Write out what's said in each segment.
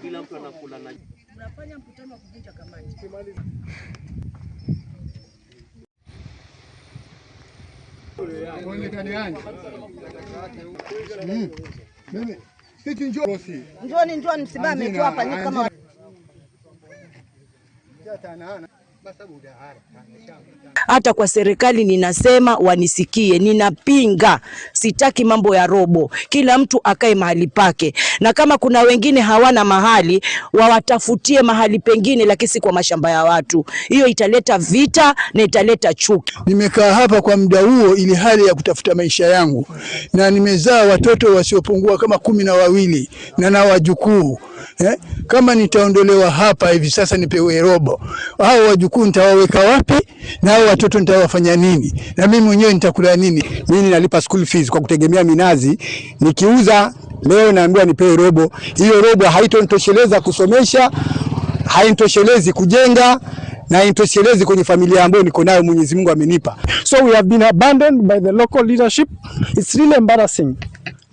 Kila mtu anakula na Mnafanya mkutano wa kuvunja kamati. Njoni, njoni, msimame tu hapa ni kama hata kwa serikali ninasema wanisikie, ninapinga, sitaki mambo ya robo. Kila mtu akae mahali pake, na kama kuna wengine hawana mahali, wawatafutie mahali pengine, lakini si kwa mashamba ya watu. Hiyo italeta vita na italeta chuki. Nimekaa hapa kwa muda huo ili hali ya kutafuta maisha yangu, na nimezaa watoto wasiopungua kama 12 na wajukuu. Kama nitaondolewa hapa hivi sasa nipewe robo, hao wajukuu nitawaweka wapi? Na hao watoto nitawafanya nini? Na mimi mwenyewe nitakula nini? Mimi ninalipa school fees kwa kutegemea minazi, nikiuza leo naambiwa nipewe robo. Hiyo robo haitonitosheleza kusomesha, hainitoshelezi kujenga na hainitoshelezi kwenye familia ambayo niko nayo, Mwenyezi Mungu amenipa. So we have been abandoned by the local leadership. It's really embarrassing.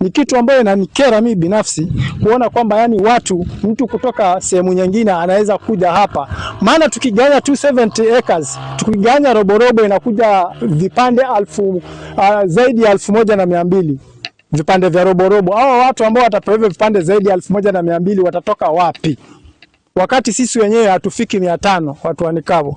Ni kitu ambayo inanikera mimi binafsi kuona kwamba yani watu mtu kutoka sehemu nyingine anaweza kuja hapa, maana tukiganya 270 acres, tukiganya roborobo inakuja vipande zaidi ya 1,200 vipande vya roborobo. Hao watu ambao watapewa hivyo vipande zaidi ya 1,200 watatoka wapi, wakati sisi wenyewe hatufiki 500 watu wa Nikavu?